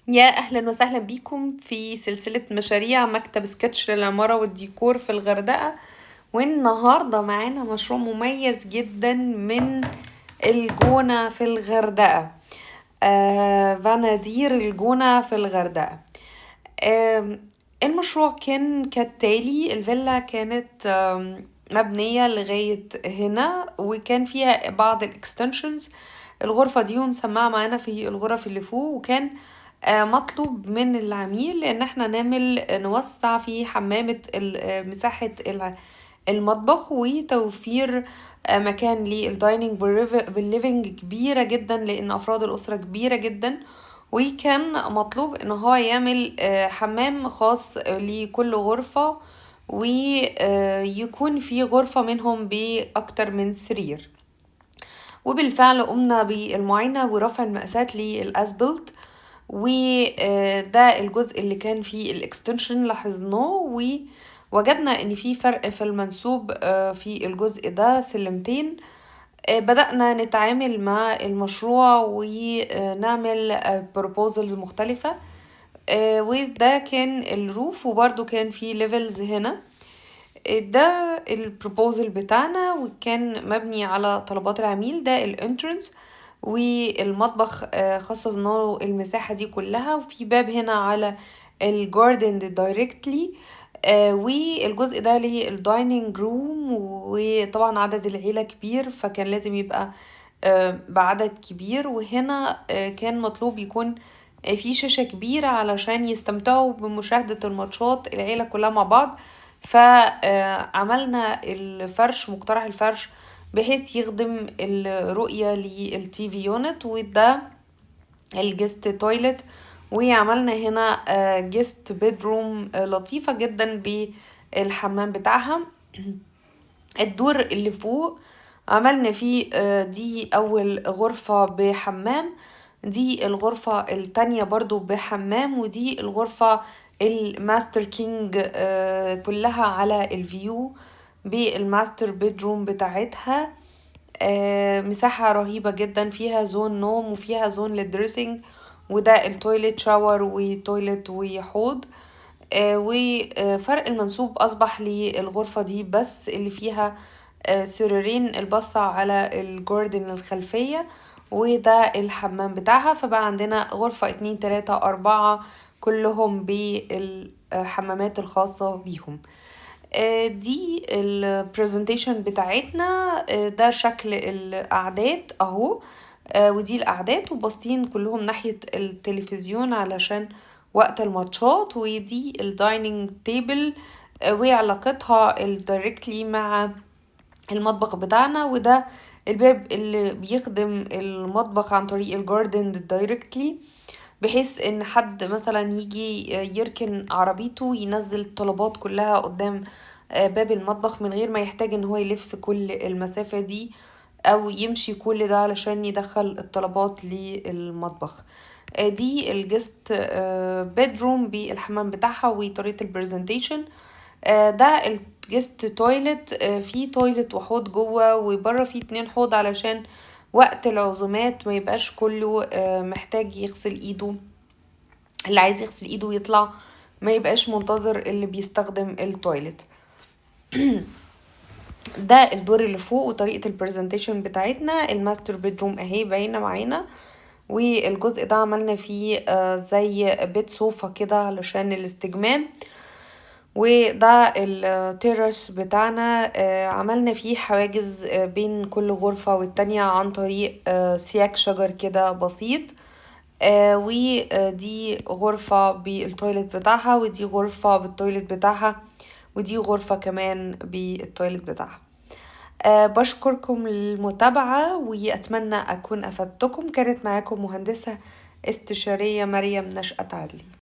يا أهلا وسهلا بيكم في سلسلة مشاريع مكتب سكتش للعمارة والديكور في الغردقة. والنهاردة معانا مشروع مميز جدا من الجونة في الغردقة، فنادير الجونة في الغردقة. المشروع كان كالتالي: الفيلا كانت مبنية لغاية هنا وكان فيها بعض ال extensions. الغرفة دي مسمعة معانا في الغرف اللي فوق، وكان مطلوب من العميل ان احنا نوسع في حمامة مساحة المطبخ وتوفير مكان لل dining وال living كبيرة جدا لان افراد الاسرة كبيرة جدا. وكان مطلوب ان هو يعمل حمام خاص لكل غرفة ويكون في غرفة منهم بأكتر من سرير. وبالفعل قمنا بالمعاينة ورفع المقاسات لل as-built، وده الجزء اللي كان فيه ال extension لاحظناه، ووجدنا ان في فرق في المنسوب في الجزء ده سلمتين. بدأنا نتعامل مع المشروع ونعمل proposals مختلفة، وده كان ال roof، وبرده كان في levels هنا. ده ال proposal بتاعنا وكان مبني على طلبات العميل. ده ال entrance والمطبخ، خصصنا له المساحة دي كلها، وفي باب هنا على ال garden directly، والجزء ده لل dining room. وطبعا عدد العيلة كبير فكان لازم يبقى بعدد كبير. وهنا كان مطلوب يكون في شاشة كبيرة علشان يستمتعوا بمشاهدة الماتشات العيلة كلها مع بعض، فعملنا الفرش، مقترح الفرش بحيث يخدم الرؤية لل TV unit. وده ال guest toilet، وعملنا هنا guest bedroom لطيفة جدا بالحمام بتاعها. الدور اللي فوق عملنا فيه دي أول غرفة بحمام، دي الغرفة التانية برضو بحمام، ودي الغرفة ال master king كلها على ال view بال master bedroom بتاعتها. مساحة رهيبة جدا، فيها zone نوم وفيها zone لل dressing، وده ال toilet، shower و toilet وحوض. وفرق المنسوب أصبح للغرفة دي بس اللي فيها سريرين البصة على ال garden الخلفية، وده الحمام بتاعها. فبقى عندنا غرفة 2 3 4 كلهم بالحمامات الخاصة بيهم. دي ال presentation بتاعتنا. ده شكل القعدات اهو، ودي القعدات وباصين كلهم ناحية التلفزيون علشان وقت الماتشات. ودي ال dining table وعلاقتها ال directly مع المطبخ بتاعنا، وده الباب اللي بيخدم المطبخ عن طريق ال garden directly، بحيث ان حد مثلا يجي يركن عربيته ينزل الطلبات كلها قدام باب المطبخ من غير ما يحتاج ان هو يلف كل المسافة دي او يمشي كل ده علشان يدخل الطلبات للمطبخ. دي ال guest bedroom بالحمام بتاعها وطريقة ال presentation. ده ال guest toilet، في toilet وحوض جوه وبره، في 2 حوض علشان وقت العزومات ما يبقاش كله محتاج يغسل ايده، اللي عايز يغسل ايده يطلع ما يبقاش منتظر اللي بيستخدم ال toilet. ده الدور اللي فوق وطريقة ال presentation بتاعتنا. ال master bedroom اهي باينة معانا، والجزء ده عملنا فيه زي bed sofa كده علشان الاستجمام. وده ال terrace بتاعنا، عملنا فيه حواجز بين كل غرفة والتانية عن طريق سياج شجر كده بسيط. ودي غرفة بال toilet بتاعها، ودي غرفة بال toilet بتاعها، ودي غرفة كمان بال toilet بتاعها. بشكركم للمتابعة وأتمنى أكون أفدتكم. كانت معاكم مهندسة استشارية مريم نشأت عدلي.